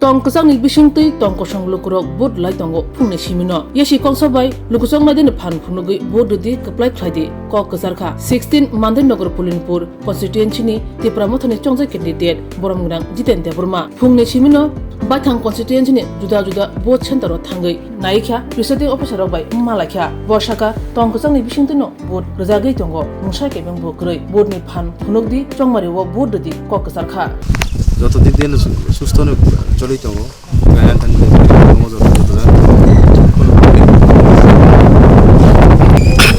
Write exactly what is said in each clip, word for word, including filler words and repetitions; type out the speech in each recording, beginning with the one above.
Tong kwchangni bisingtwi tong kosong lukurok vote rwlai tongo phungni simino. Yasi kongsa bai lukuchok naidini phan phunugwi vote rwdi, kwplai khlaidi kok kwcharkha. Sixteen Mandai Nagar Pulinpur constituency ni Tipra Mothani chongjak candidate borom gwnang Jiten Debbarma phungni simino baithang constituency ni juda juda vote center o thangwi naikha, presiding officer rok bai malaikha. Borsaka tong kwchangni bisingtwino vote rwjagwi tongo, mungsa kebeng bo kwrwi. Vote ni phan phunukdi, chongmari o vote rwdi kok kwcharkha. Joto dik diyan su-, susto no choli tongo. Kaya thani tongo joto joto jani.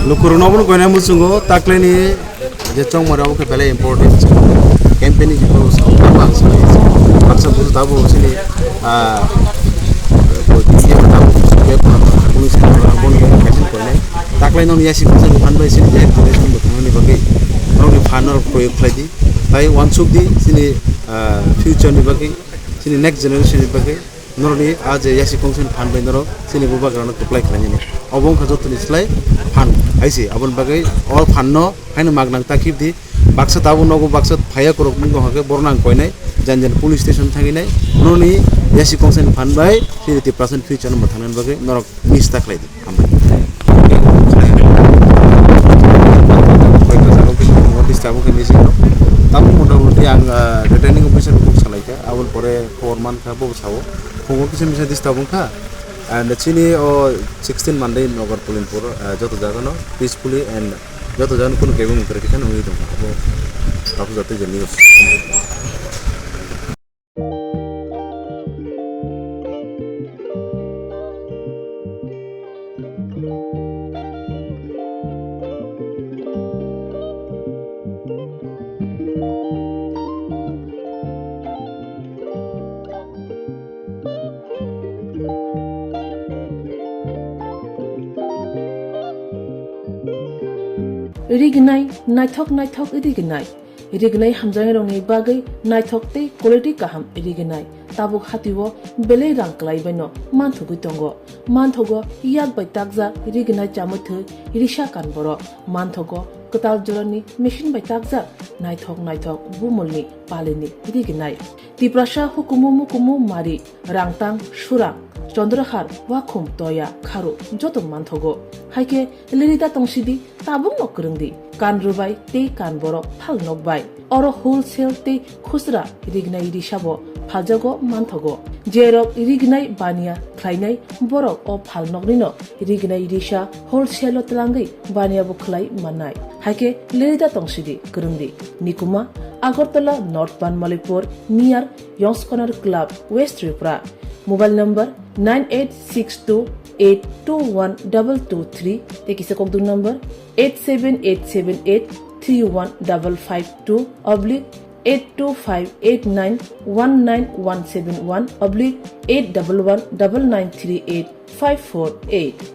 Lukurok no bono koina muchungo taklai ni je chongmari obo khe belai important. Campaign ni jebo sa baksa bujo tabo sini, ah, bo tabo police bono kaisa koinai. Taklai nokni yasi kongsa ni phan bai sini je generation bo thangni bagwi norokni phan norok proyog khlai di. Tai uansuk di sini, ah, future ni bagwi, sini next generation ni bagwi norokni a je yasi kongsa ni phan bai norok sini bubagrano kwplai khlainani. Obo wngkha jotoni slai phan hai se. Aboni bagwi o phan no haino magnang ta khibdi. Baksa tabuk nogo baksa phaiya korok wngkha khe borok nang koinai jan jan police station thanginai. Norokni yasi kongsa ni phan bai sini Tiprasa ni future no mwthangnani bagwi norok miss ta khlai di. Hambai. Koi ka jagao kisa notice tabuk khe missing rok. Tabuk mota moti ang, ah, returning officer kok salai kha. Aboni pore khobor man kha, bo sao. Phungo kisa misa disturb wng kha. And chini o sixteen Mandai Nagar Pulinpur, ah, joto jaga no peacefully and joto jaga no kunu kebeng kwrwi khe nungwi tong kha. Abo tabuk jatwi je news. Rignai, naithok naithok rignai. Rignai hamjaknairokni bagwi naithok tei quality kaham rignai. Tabuk hatio belai rang kwlaibaino manthogwi tongo. Manthogo yak bai takjak rignai chamwi thwi risa kan borok. Manthogo kwtal jorani machine bai takjak naithok naithok bumulni palini rignai. Tiprasa hukumu mukumu mari, rangtang, surang, chondrohar, wakhum, toya, kharu joto manthogo. Haikhe lirida tongsidi, tabukno kwrwngdi. Kan rwbai tei kan borok phalnok bai. Oro wholesale tei khusra rignai risabo phaljago manthogo. Jerok rignai baniya khlainai borok o phalnoknino rignai risa wholesale o twlangwi baniya bo khlai mannai. Haikhe lirida tongsidi, kwrwngdi. Nikuma, Agartala North Banmalipur, near Yongs Corner Club, West Tripura. Mobile number nine eight six two eight two one double two three, tei kisa kokduk number eight seven eight seven eight three one double five two oblique eight two five eight nine one nine one seven one oblique eight double one double nine three eight five four eight.